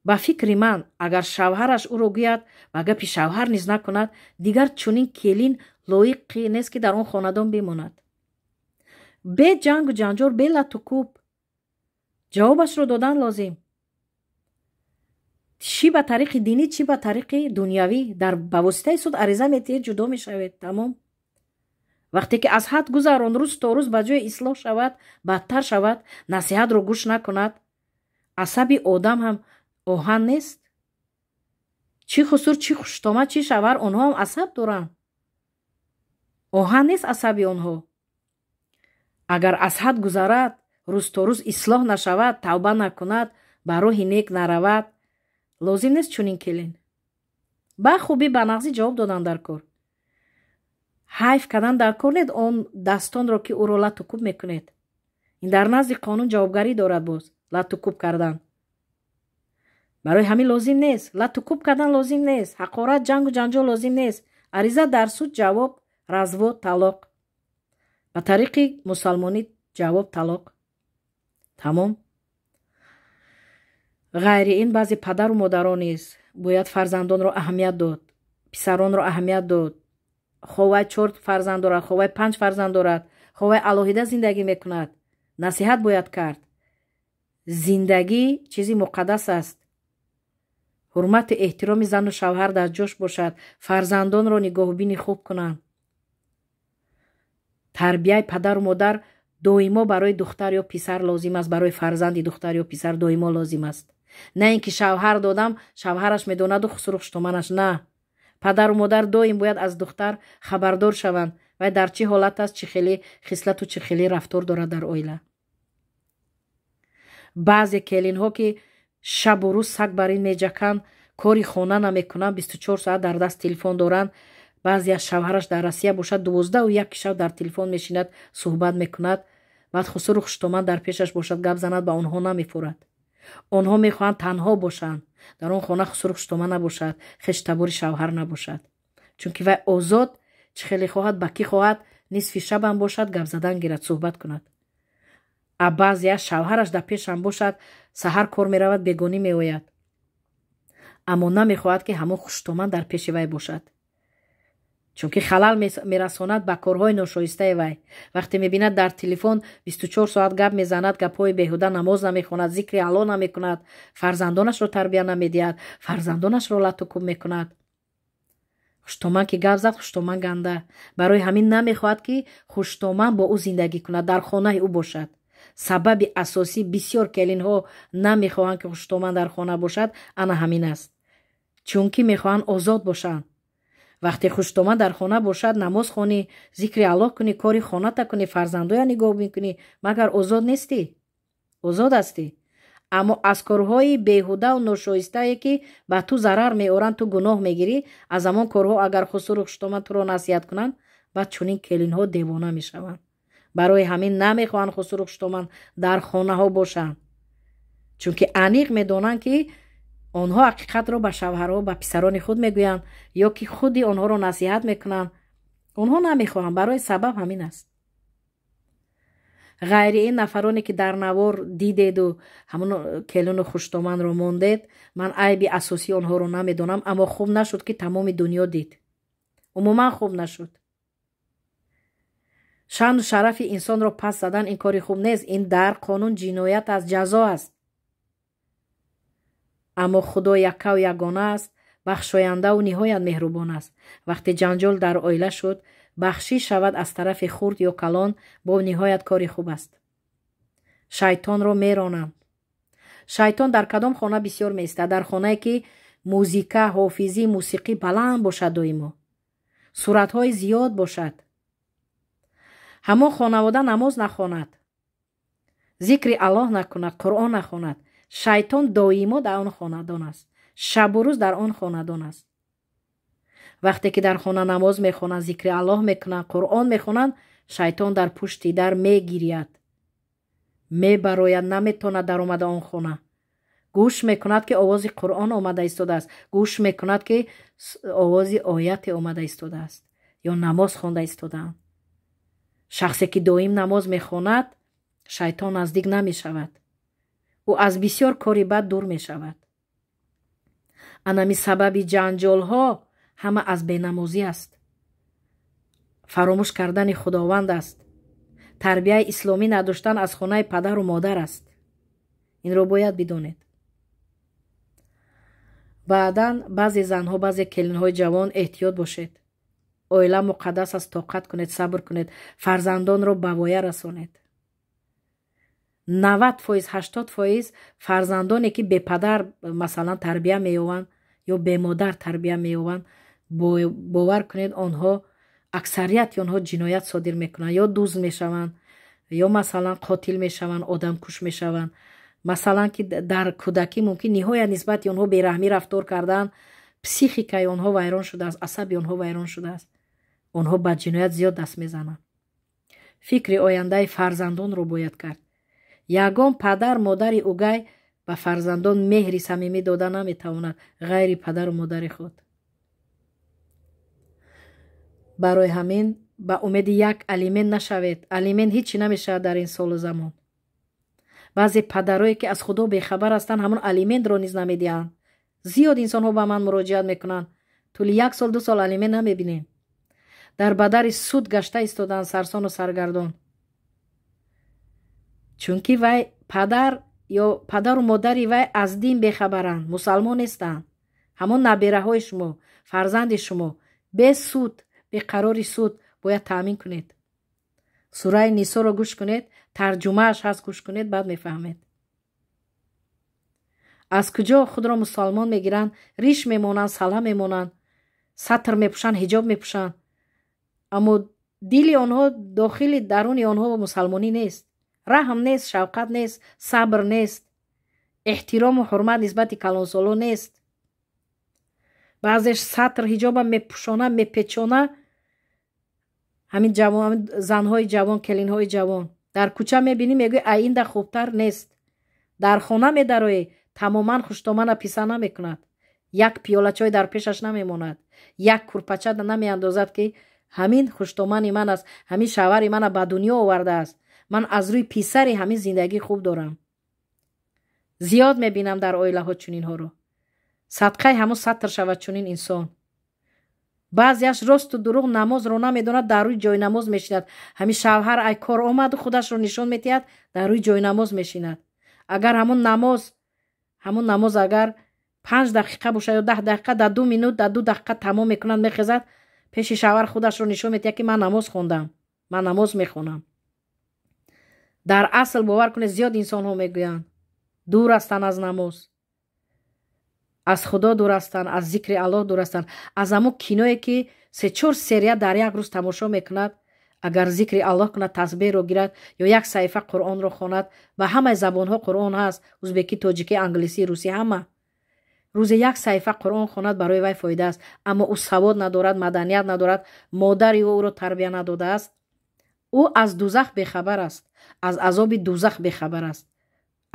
[SPEAKER 1] Ба фикри ман, агар шавҳараш ӯро гӯяд, ба гапи шавҳар низ накунад, дигар чунин келин лоиқе нест, ки дар он хонадон бимонад. Бе ҷангу ҷанҷол, бе лату кӯб ҷавобашро додан лозим. Чӣ ба тариқи динӣ, чӣ ба тариқи дунявӣ, дар ба воситаи суд ариза метиҳед, ҷудо мешавед, тамом. Вақте ки аз ҳад гузарон, рӯз то рӯз ба ҷои ислоҳ шавад, бадтар шавад, насиҳатро гӯш накунад, асаби одам ҳам оҳан нест. Чӣ хусур, чӣ хуштома, чӣ шавҳар, онҳо ҳам асаб доранд. Оҳан нест асаби онҳо. Агар аз ҳад гузарад, рӯз то рӯз ислоҳ нашавад, тавба накунад, ба роҳи нек наравад, лозим нест чунин келин. Ба хубӣ, ба нағзӣ ҷавоб додан дар кор. Ҳайф кардан дар кор нест он дастонро, ки ӯро лату кӯб мекунед. Ин дар назди қонун ҷавобгарӣ дорад боз лату кӯб кардан. Барои ҳамин лозим нест. Лату кӯб кардан лозим нест. Ҳақорат, ҷангу ҷанҷол лозим нест. Ариза дар суд, ҷавоб, развод, талоқ. Ба тариқи мусалмонӣ ҷавоб, талоқ. Тамом. Ғайри ин баъзе падару модарон низ бояд фарзандонро аҳамият дод, писаронро аҳамият дод. Ховай 4 фарзанд дорад, ховай 5 фарзанд дорад, ховай алоҳида зиндагӣ мекунад. Насиҳат бояд кард. Зиндагӣ чизи муқаддас аст. Ҳурмату эҳтироми зану шавҳар дар ҷош бошад, фарзандонро нигоҳубини хуб кунанд. Тарбияи падару модар доимо барои духтар ё писар лозим аст, барои фарзанди духтар ё писар доимо лозим аст. На ин ки шавҳар додам, шавҳараш медонаду хусуру хуштоманаш, на. Падару модар доим бояд аз духтар хабардор шаванд, вай дар чӣ ҳолат аст, чӣ хеле хислату чӣ хеле рафтор дорад дар оила. Баъзе келинҳо ки шабу рӯз саг бар ин меҷаканд, кори хона намекунанд, 24 соат дар даст телефон доранд. Баъзе аз шавҳараш дар Россия бошад, 12:01 шаб дар телефон мешинад, суҳбат мекунад. Баъд хусуру хуштоман дар пешаш бошад, гап занад, ба онҳо намефурад. Онҳо мехоҳанд танҳо бошанд. Дар он хона хусуру хуштоман набошад, хештабори шавҳар набошад. Чунки вай озод, чӣ хеле хоҳад, ба кӣ хоҳад, нисфи шабам бошад, гап задан гирад, суҳбат кунад. А баъзеаш шавҳараш дар пешам бошад, саҳар кор меравад, бегонӣ меояд. Аммо намехоҳад, ки ҳамон хуштоман дар пеши вай бошад. Чунки халал мерасонад ба корҳои ношоистаи вай. Вақте мебинад дар телефон 24 соат гап мезанад, гапҳои беҳуда, намоз намехонад, зикри Аллоҳ намекунад, фарзандонашро тарбия намедиҳад, фарзандонашро лату кӯб мекунад. Хуштоман ки гап зад, хуштоман ганда. Барои ҳамин намехоҳад, ки хуштоман бо ӯ зиндагӣ кунад, дар хонаи ӯ бошад. Сабаби асосӣ бисёр келинҳо намехоҳанд, ки хуштоман дар хона бошад, ана ҳамин аст. Чунки мехоҳанд озод бошанд. Вақте хуштоман дар хона бошад, намоз хонӣ, зикри Аллоҳ кунӣ, кори хоната кунӣ, фарзандоя нигоҳ мекунӣ, магар озод нестӣ? Озод ҳастӣ. Аммо аз корҳои беҳудаву ношоистае, ки ба ту зарар меоранд, ту гуноҳ мегирӣ, аз ҳамон корҳо агар хусуру хуштоман туро насиҳат кунанд, баъд чунин келинҳо девона мешаванд. Барои ҳамин намехоҳанд хусуру хуштоман дар хонаҳо бошанд. Чунки аниқ медонанд, ки онҳо ҳақиқатро ба шавҳарҳо, ба писарони худ мегӯянд ё ки худи онҳоро насиҳат мекунанд. Онҳо намехоҳанд, барои сабаб ҳамин аст. Ғайри ин нафароне, ки дар навор дидеду ҳамон келину хуштоманро мондед, ман айби асосии онҳоро намедонам, аммо хуб нашуд, ки тамоми дунё дид. Умуман хуб нашуд. Шаъну шарафи инсонро пас задан ин кори хуб нест. Ин дар қонун ҷиноят аст, ҷазо аст. Аммо Худо яккаву ягона аст, бахшояндаву ниҳоят меҳрубон аст. Вақте ҷанҷол дар оила шуд, бахшиш шавад аз тарафи хурд ё калон, бо ниҳоят кори хуб аст. Шайтонро меронанд. Шайтон дар кадом хона бисёр меистад? Дар хонае ки музика, ҳофизӣ, мусиқӣ баланд бошад, доимо суратҳои зиёд бошад, ҳамон хонавода намоз нахонад, зикри Аллоҳ накунад, Қуръон нахонад, шайтон доимо дар он хонадон аст, шабу рӯз дар он хонадон аст. Вақте ки дар хона намоз мехонанд, зикри Аллоҳ мекунанд, Қуръон мехонанд, шайтон дар пушти дар мегиряд, мебарояд, наметавонад даромада он хона. Гӯш мекунад, ки овози Қуръон омада истодааст, гӯш мекунад, ки овози ояте омада истодааст ё намоз хонда истодаанд. Шахсе ки доим намоз мехонад, шайтон наздик намешавад, ӯ аз бисёр кори бад дур мешавад. Анами сабаби ҷанҷолҳо ҳама аз бенамозӣ аст, фаромӯш кардани Худованд аст, тарбияи исломӣ надоштан аз хонаи падару модар аст. Инро бояд бидонед. Баъдан баъзе занҳо, баъзе келинҳои ҷавон, эҳтиёт бошед. Оила муқаддас аст, тоқат кунед, сабр кунед, фарзандонро ба воя расонед. 90%, 80% фарзандоне ки бепадар масалан тарбия меёванд ё бемодар тарбия меёванд, бовар кунед, онҳо аксарияти онҳо ҷиноят содир мекунанд, ё дузд мешаванд, ё масалан қотил мешаванд, одамкуш мешаванд. Масалан ки дар кӯдакӣ мумкин ниҳоят нисбати онҳо бераҳмӣ рафтор кардан, психикаи онҳо вайрон шудааст, асаби онҳо вайрон шудааст, онҳо ба ҷиноят зиёд даст мезананд. Фикри ояндаи фарзандонро бояд кард. Ягон падар модари угай ба фарзандон меҳри самимӣ дода наметавонад ғайри падару модари худ. Барои ҳамин ба умеди як алимент нашавед. Алимент ҳичи намешавад дар ин солу замон. Баъзе падарое ки аз Худо бехабар ҳастанд, ҳамон алиментро низ намедиҳанд. Зиёд инсонҳо ба ман муроҷиат мекунанд. Тӯли як сол, 2 сол алимент намебинем. Дар бадари суд гашта истодаанд, сарсону саргардон. Чунки вай падар ё падару модари вай аз дин бехабаранд, мусалмон нестанд. Ҳамон набераҳои шумо, фарзанди шумо бе суд, бе қарори суд бояд таъмин кунед. Сураи Нисоро гӯш кунед, тарҷумааш ҳаст, гӯш кунед, баъд мефаҳмед. Аз куҷо худро мусалмон мегиранд, риш мемонанд, сала мемонанд, сатр мепӯшанд, ҳиҷоб мепӯшанд, аммо дили онҳо, дохили даруни онҳо мусалмонӣ нест, раҳм нест, шавқат нест, сабр нест, эҳтирому ҳурмат нисбати калонсоло нест. Баъзеш сатр ҳиҷоба мепӯшона, мепечона. Ҳамин ҷавон, занҳои ҷавон, келинҳои ҷавон дар кӯча мебинӣ, мегӯӣ ай инда хубтар нест. Дар хона медароӣ, тамоман хуштомана писа намекунад, як пиёла чой дар пешаш намемонад, як курпача намеандозад, ки ҳамин хуштомани ман аст, ҳамин шавҳари мана ба дунё овардааст, ман аз рӯи писари ҳамин зиндагӣ хуб дорам. Зиёд мебинам дар оилаҳо чунинҳоро. Садқаи ҳамон сатр шавад чунин инсон. Баъзеаш росту дурӯғ намозро намедонад, дар рӯи ҷойнамоз мешинад. Ҳамин шавҳар ай кор омаду худашро нишон медиҳад, дар рӯи ҷойнамоз мешинад. Агар ҳамон намоз агар 5 дақиқа бошад ё 10 дақиқа, дар 2 минут, дар 2 дақиқа тамом мекунад, мехезад, пеши шавҳар худашро нишон медиҳад, ки ман намоз хондам, ман намоз мехонам. Дар асл бовар кунед, зиёд инсонҳо мегӯянд, дур ҳастанд аз намоз, аз Худо дур ҳастанд, аз зикри Аллоҳ дур ҳастанд. Аз ҳамон киное ки се-чор серия дар як рӯз тамошо мекунад, агар зикри Аллоҳ кунад, тасбеҳро гирад ё як саҳифа Қуръонро хонад, ба ҳамаи забонҳо Қуръон ҳаст, узбекӣ, тоҷикӣ, англисӣ, русӣ, ҳама, рӯзе як саҳифа Қуръон хонад, барои вай фоида аст. Аммо ӯ савод надорад, маданият надорад, модари ӯ ӯро тарбия надодааст. Ӯ аз дузах бехабар аст, аз азоби дузах бехабар аст,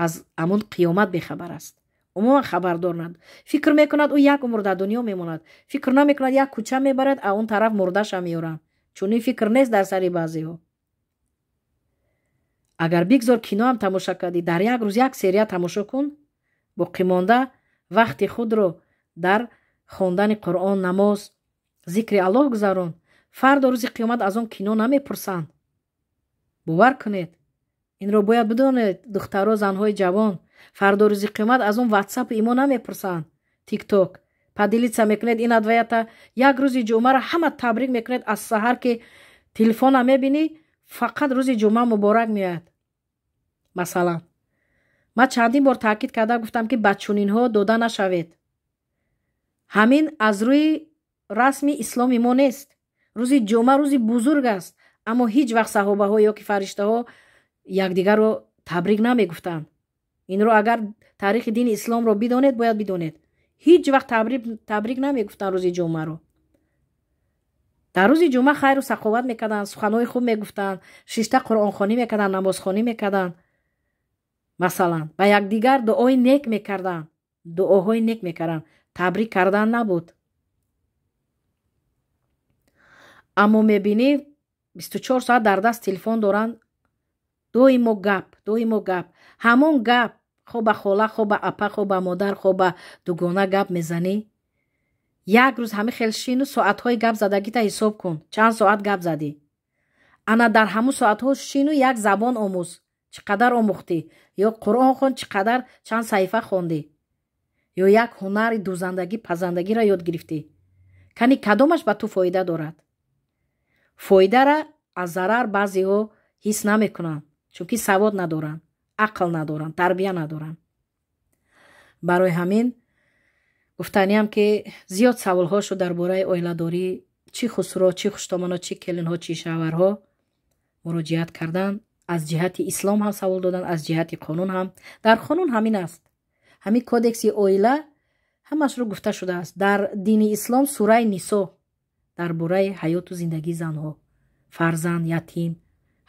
[SPEAKER 1] аз ҳамон қиёмат бехабар аст, умуман хабардор над. Фикр мекунад, ӯ як умр дар дунё мемонад. Фикр намекунад, як кӯча мебарад, а он тараф мурдаша меоранд. Чунин фикр нест дар сари баъзеҳо. Агар бигзор киноам тамошо кардӣ, дар як рӯз як серия тамошо кун, боқимонда вақти худро дар хондани Қуръон, намоз, зикри Аллоҳ гузарон. Фардо рӯзи қиёмат аз он кино намепурсанд, бовар кунед. Инро бояд бидонед, духтаро, занҳои ҷавон. Фардо рӯзи қиёмат аз он ватсапу имо намепурсанд. Тикток поделиться мекунед, ин адваята як рӯзи ҷумъаро ҳама табрик мекунед. Аз саҳар ки телефона мебинӣ, фақат рӯзи ҷумъа муборак меояд. Масалан, ман чандин бор таъкид карда гуфтам, ки ба чунинҳо дода нашавед. Ҳамин аз рӯи расми исломи мо нест. Рӯзи ҷумъа рӯзи бузург аст, аммо ҳеҷ вақт саҳобаҳо ё ки фариштаҳо якдигарро табрик намегуфтанд. Инро агар таърихи дини исломро бидонед, бояд бидонед, ҳеҷ вақт табрик намегуфтанд рӯзи ҷумъаро. Дар рӯзи ҷумъа хайру саховат мекарданд, суханҳои хуб мегуфтанд, шишта қуръонхонӣ мекарданд, намозхонӣ мекарданд, масалан, ба якдигар дуои нек мекарданд, дуоҳои нек мекарданд, табрик кардан набуд. Аммо мебинӣ, 24 соат дар даст телефон доранд, доимо гап, доимо гап. Ҳамон гап, хо ба хола, хо ба апа, хо ба модар, хо ба дугона гап мезанӣ. Як рӯз ҳами хел шину соатҳои гап задагита ҳисоб кун, чанд соат гап задӣ. Ана дар ҳамун соатҳо шину як забон омӯз, чӣ қадар омӯхтӣ, ё Қуръон хон, чӣ қадар, чанд саҳифа хондӣ, ё як ҳунари дӯзандагӣ, пазандагиро ёд гирифтӣ. Кани кадомаш ба ту фоида дорад? Фоидара аз зарар баъзеҳо ҳис намекунанд, чунки савод надоранд, ақл надоранд, тарбия надоранд. Барои ҳамин гуфтаниям, ки зиёд саволҳо шуд дар бораи оиладорӣ, чӣ хусро, чӣ хуштомано, чӣ келинҳо, чӣ шавҳарҳо муроҷиат карданд. Аз ҷиҳати ислом ҳам савол доданд, аз ҷиҳати қонун ҳам. Дар қонун ҳамин аст, ҳамин кодекси оила ҳамашро гуфта шудааст. Дар дини ислом сураи Нисо дар бораи ҳаёту зиндагии занҳо, фарзанд, ятим,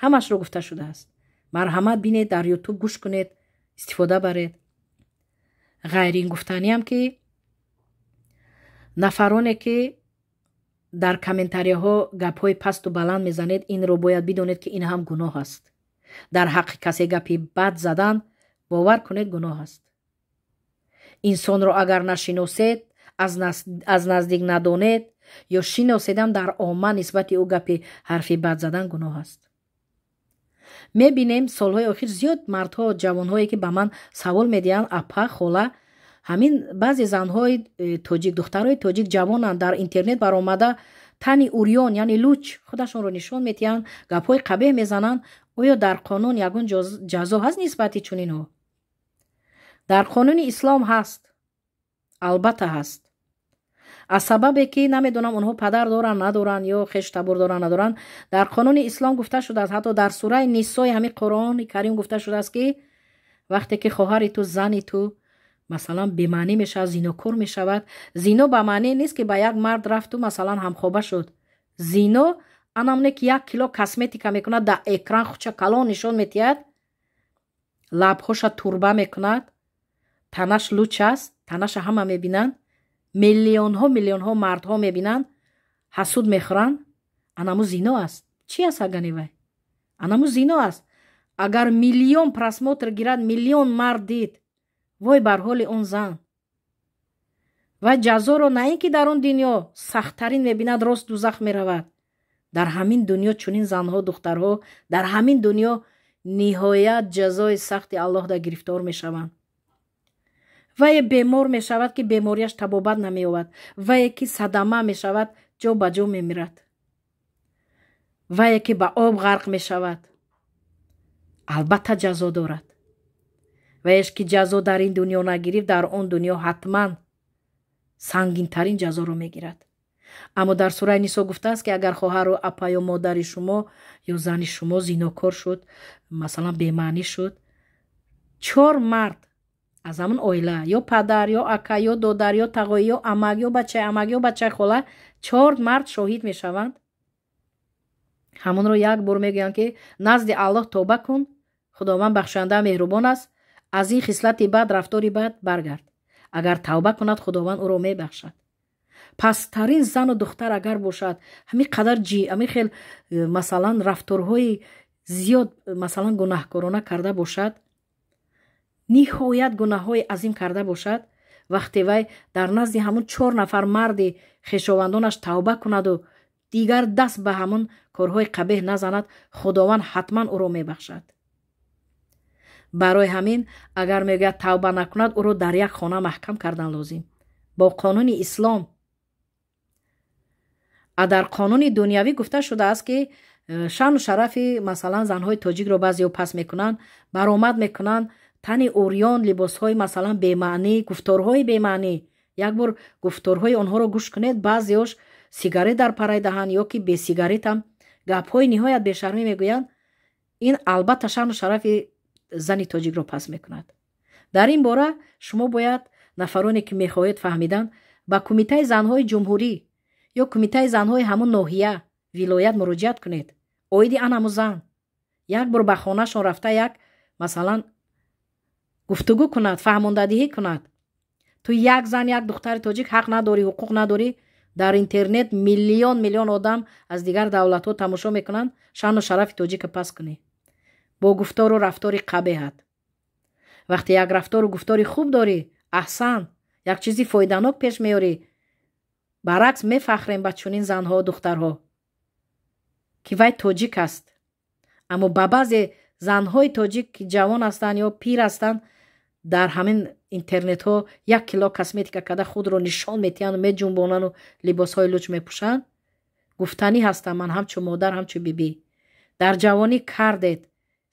[SPEAKER 1] ҳамашро гуфта шудааст. Марҳамат, бинед, дар ютуб гӯш кунед, истифода баред. Ғайри ин гуфтаниям, ки нафароне ки дар комментарияҳо гапҳои пасту баланд мезанед, инро бояд бидонед, ки ин ҳам гуноҳ аст. Дар ҳаққи касе гапи бад задан, бовар кунед, гуноҳ аст. Инсонро агар нашиносед, аз наздик надонед ё шиноседам, дар омма нисбати ӯ гапи ҳарфи бад задан гуноҳ аст. Мебинем, солҳои охир зиёд мардҳо, ҷавонҳое ки ба ман савол медиҳанд: апа, хола, ҳамин баъзе занҳои тоҷик, духтарои тоҷик ҷавонанд, дар интернет баромада тани урён, яъне луч худашонро нишон медиҳанд, гапҳои қабеҳ мезананд. Оё дар қонун ягон ҷазо ҳаст нисбати чунинҳо? Дар қонуни ислом ҳаст, албатта ҳаст. Аз сабабе ки намедонам, онҳо падар доранд, надоранд, ё хешу табор доранд, надоранд, дар қонуни ислом гуфта шудааст, ҳатто дар сураи Нисои ҳамин Қуръони Карим гуфта шудааст, ки вақте ки хоҳари ту, зани ту, масалан, бемаънӣ мешавад, зинокор мешавад. Зино ба маъне нест, ки ба як мард рафту, масалан, ҳамхоба шуд. Зино анамне ки 1 кило косметика мекунад, дар экран хуча калон нишон медиҳад, лабҳоша турба мекунад, танаш луч аст, танаша ҳама мебинанд, миллионҳо миллионҳо мардҳо мебинанд, ҳасуд мехӯранд. Анаму зино аст. Чӣ аст агани вай? Анаму зино аст. Агар миллион просмотр гирад, миллион мард дид, вой бар ҳоли он зан. Ва ҷазоро на ин ки дар он дунё сахттарин мебинад, рост дузах меравад. Дар ҳамин дунё чунин занҳо, духтарҳо дар ҳамин дунё ниҳоят ҷазои сахти Аллоҳ да гирифтор мешаванд. Вае бемор мешавад, ки бемориаш табобат намеёбад, вае ки садама мешавад, ҷо ба ҷо мемирад, вае ки ба об ғарқ мешавад, албатта ҷазо дорад. Ваеш ки ҷазо дар ин дунё нагирифт, дар он дунё ҳатман сангинтарин ҷазоро мегирад. Аммо дар сураи Нисо гуфтааст, ки агар хоҳару апа ё модари шумо ё зани шумо зинокор шуд, масалан, бемаънӣ шуд, чор мард аз ҳамон оила, ё падар, ё ака, ё додар, ё тағоӣ, ё амак, ё бачаи амак, ё бачаи хола, чор мард шоҳид мешаванд. Ҳамонро як бор мегӯянд, ки назди Аллоҳ тоба кун, Худованд бахшанда меҳрубон аст, аз ин хислати бад, рафтори бад баргард. Агар тавба кунад, Худованд ӯро мебахшад. Пасттарин зану духтар агар бошад, ҳамин қадар ҳамин хел, масалан, рафторҳои зиёд, масалан, гунаҳкорона карда бошад, ниҳоят гунаҳҳои азим карда бошад, вақте вай дар назди ҳамун чор нафар марди хешовандонаш тавба кунаду дигар даст ба ҳамун корҳои қабеҳ назанад, Худованд ҳатман ӯро мебахшад. Барои ҳамин агар мегӯяд тавба накунад, ӯро дар як хона маҳкам кардан лозим бо қонуни ислом. А дар қонуни дунявӣ гуфта шудааст, ки шаъну шарафи, масалан, занҳои тоҷикро баъзеҳо пас мекунанд, баромад мекунанд тани урён, либосҳои, масалан, бемаънӣ, гуфторҳои бемаънӣ. Як бор гуфторҳои онҳоро гӯш кунед, баъзеош сигарет дар парай даҳан ё ки бесигаретам гапҳои ниҳоят бешармӣ мегӯянд. Ин албатта шаъну шарафи зани тоҷикро пас мекунад. Дар ин бора шумо бояд, нафароне ки мехоҳед фаҳмидан, ба Кумитаи занҳои ҷумҳурӣ ё Кумитаи занҳои ҳамун ноҳия, вилоят муроҷиат кунед. Оиди ан ҳамун зан як бор ба хонашон рафта, як, масалан, гуфтугӯ кунад, фаҳмондадиҳӣ кунад. Ту як зан, як духтари тоҷик ҳақ надорӣ, ҳуқуқ надорӣ дар интернет миллион миллион одам аз дигар давлатҳо тамошо мекунанд, шаъну шарафи тоҷика пас кунӣ бо гуфтору рафтори қабеҳат. Вақте як рафтору гуфтори хуб дорӣ, аҳсан, як чизи фоиданок пеш меорӣ, баръакс, мефахрем ба чунин занҳо, духтарҳо, ки вай тоҷик аст. Аммо ба баъзе занҳои тоҷик, ки ҷавон ҳастанд ё пир ҳастанд, дар ҳамин интернетҳо як кило косметика карда худро нишон метиҳанду меҷунбонану либосҳои луч мепӯшанд, гуфтанӣ ҳастам ман ҳамчун модар, ҳамчун бибӣ: дар ҷавонӣ кардед,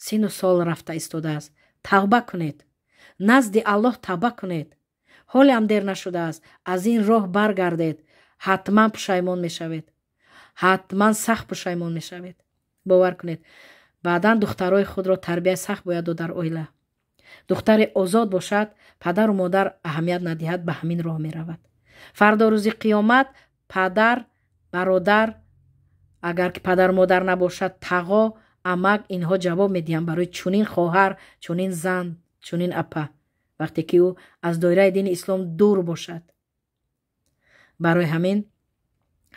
[SPEAKER 1] сину сол рафта истодааст, тавба кунед, назди Аллоҳ тавба кунед, ҳолеам дер нашудааст, аз ин роҳ баргардед. Ҳатман пушаймон мешавед, ҳатман сахт пушаймон мешавед, бовар кунед. Баъдан духтарои худро тарбияи сахт бояд дод дар оила. Духтаре озод бошад, падару модар аҳамият надиҳад, ба ҳамин роҳ меравад. Фардо рӯзи қиёмат падар, бародар, агар ки падару модар набошад, тағо, амак, инҳо ҷавоб медиҳанд барои чунин хоҳар, чунин зан, чунин апа, вақте ки ӯ аз доираи дини ислом дур бошад. Барои ҳамин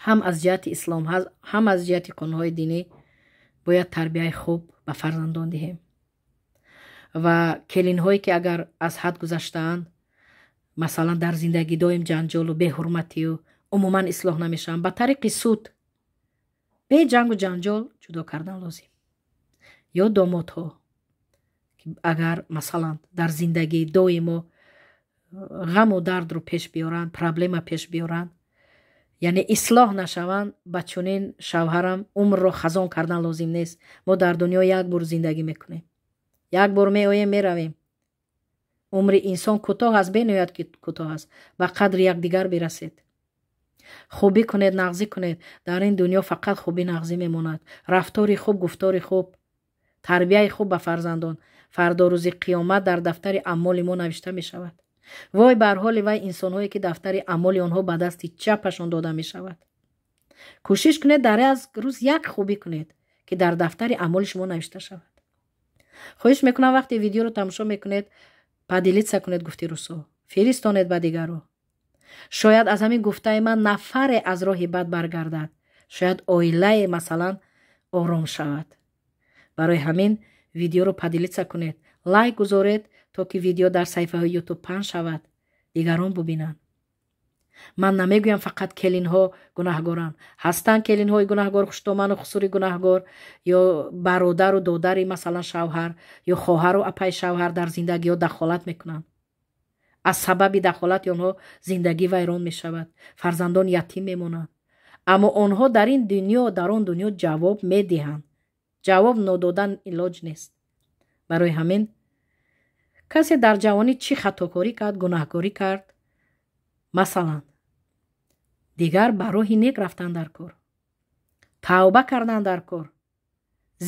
[SPEAKER 1] ҳам аз ҷиҳати ислом, ҳам аз ҷиҳати қонунҳои динӣ бояд тарбияи хуб ба фарзандон диҳем. Ва келинҳое ки агар аз ҳад гузаштаанд, масалан, дар зиндагӣ доим ҷанҷолу беҳурматию умуман ислоҳ намешаванд, ба тариқи суд бе ҷангу ҷанҷол ҷудо кардан лозим. Ё домодҳо, агар, масалан, дар зиндагӣ доимо ғаму дардро пеш биёранд, проблема пеш биёранд, яъне ислоҳ нашаванд, ба чунин шавҳарам умрро хазон кардан лозим нест. Мо дар дунё як бор зиндагӣ мекунем, як бор меоем, меравем. Умри инсон кӯтоҳ аст, бениҳоят кӯтоҳ аст. Ба қадри якдигар бирасед, хубӣ кунед, нағзӣ кунед. Дар ин дунё фақат хубӣ, нағзӣ мемонад. Рафтори хуб, гуфтори хуб, тарбияи хуб ба фарзандон фардо рӯзи қиёмат дар дафтари амоли мо навишта мешавад. Вой бар ҳоли вай инсонҳое, ки дафтари амоли онҳо ба дасти чапашон дода мешавад. Кӯшиш кунед, дар як рӯз як хубӣ кунед, ки дар дафтари амоли шумо навишта шавад. Хоҳиш мекунам, вақте видеоро тамошо мекунед, поделиться кунед, гуфти русо, фиристонед ба дигаро. Шояд аз ҳамин гуфтаи ман нафаре аз роҳи бад баргардад, шояд оилае, масалан, ором шавад. Барои ҳамин видеоро поделиться кунед, лайк гузоред, то ки видео дар саҳифаҳои Ютуб паҳн шавад, дигарон бубинанд. Ман намегӯям, фақат келинҳо гунаҳгоранд. Ҳастанд келинҳои гунаҳгор, хуштоману хусури гунаҳгор, ё бародару додари, масалан, шавҳар, ё хоҳару апаи шавҳар дар зиндагиҳо дахолат мекунанд. Аз сабаби дахолати онҳо зиндагӣ вайрон мешавад, фарзандон ятим мемонанд. Аммо онҳо дар ин дунё, дар он дунё ҷавоб медиҳанд. Ҷавоб нододан илоҷ нест. Барои ҳамин касе дар ҷавонӣ чӣ хатокорӣ кард, гунаҳкорӣ кард, масалан, дигар ба роҳи нек рафтан дар кор, тавба кардан дар кор,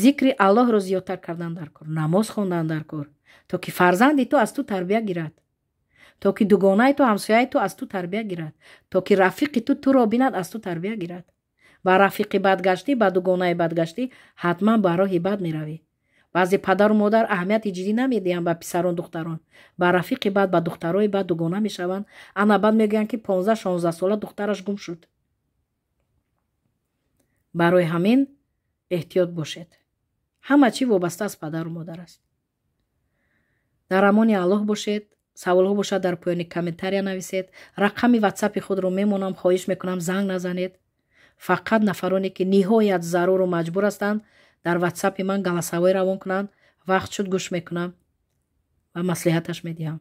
[SPEAKER 1] зикри Аллоҳро зиёдтар кардан дар кор, намоз хондан дар кор, то ки фарзанди ту аз ту тарбия гирад, то ки дугонаи ту, ҳамсояи ту аз ту тарбия гирад, то ки рафиқи ту туро бинад, аз ту тарбия гирад. Ба рафиқи бадгаштӣ, ба дугонаи бадгаштӣ, ҳатман ба роҳи бад меравӣ. Баъзе падару модар аҳамияти ҷиддӣ намедиҳанд ба писарон, духтарон. Ба рафиқи бад, ба духтарои бад дугона мешаванд. Ана баъд мегӯянд, ки 15-16 сола духтараш гум шуд. Барои ҳамин эҳтиёт бошед. Ҳама чӣ вобаста аз падару модар аст. Дар амони Аллоҳ бошед. Саволҳо бошад, дар поёни комментария нависед. Рақами Ватсапи худро мемонам. Хоҳиш мекунам, занг назанед. Фақат нафароне ки ниҳоят заруру маҷбур ҳастанд, дар Ватсапи ман голосовой равон кунанд. Вақт шуд, гӯш мекунам. Ва маслиҳаташ медиҳам.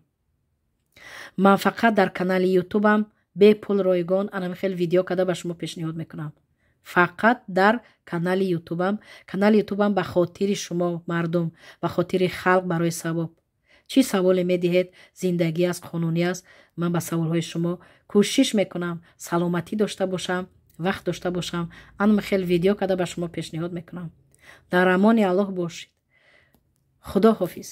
[SPEAKER 1] Ман фақат дар канали Ютубам бепул, ройгон анами хел видео карда ба шумо пешниҳод мекунам, фақат дар канали Ютубам. Канали Ютубам ба хотири шумо, мардум, ба хотири халқ, барои савоб. Чӣ саволе медиҳед, зиндагӣ аст, қонунӣ аст, ман ба саволҳои шумо кӯшиш мекунам, саломатӣ дошта бошам, вақт дошта бошам, анами хел видео карда ба шумо пешниҳод мекунам. Дар амони Аллоҳ бошед. Худо ҳофиз.